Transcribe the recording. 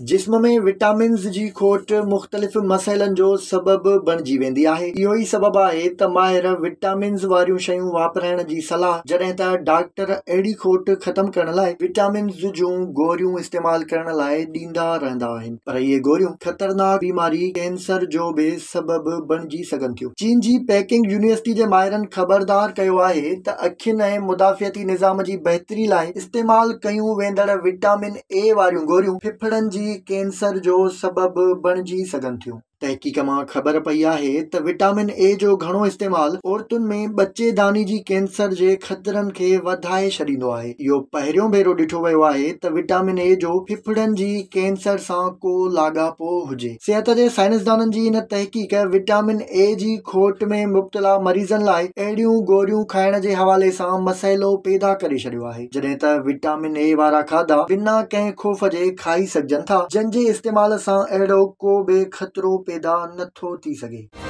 جسم ۾ وٽامنز جي کوٽ مختلف مسئلن جو سبب بڻجي ويندي آهي. اهو ئي سبب آهي ته ماهر وٽامنز واريون شيون واپرائڻ جي صلاح جڏهن ته ڊاڪٽر اهڙي کوٽ ختم ڪرڻ لاء وٽامنز جون گوريون استعمال ڪرڻ لاء ڏيندا رهندا آهن پر اهي گوريون خطرناڪ بيماري ڪينسر جو به سبب بڻجي سگهن ٿيون. چين جي پيڪنگ يونيورسٽي جي ماهرن خبردار ڪيو آهي ته اکين ۽ مدافعتي نظام جي بهتري لاء استعمال ڪيون ويندڙ وٽامن اي واريون گوريون ڦڦڙن جي ڪينسر جو سبب بڻجي سگهن ٿيون. تحقيق مان خبر پئي آهي ته وٽامن اي جو گهڻو استعمال عورتن ۾ ٻچي داني جي ڪينسر جي خطرن کي وڌائي ڇڏيندو آهي. اهو پهريون ڀيرو ڏٺو ويو آهي ته وٽامن اي جو ڦڦڙن جي ڪينسر سان ڪو لاڳاپو هجي. صحت جي سائنسدانن جي ان تحقيق وٽامن اي جي کوٽ ۾ مبتلا مريضن لاء اهڙيون گوريون کائڻ جي حوالي سان مسئلو پيدا ڪري ڇڏيو آهي. جڏهن ته وٽامن اي وارا کاڌا بنا ڪنهن خوف جي کائي سگهجن ٿا جن جي استعمال سان اهڙو ڪو به خطرو پيدا نه ٿو ٿي سگهي.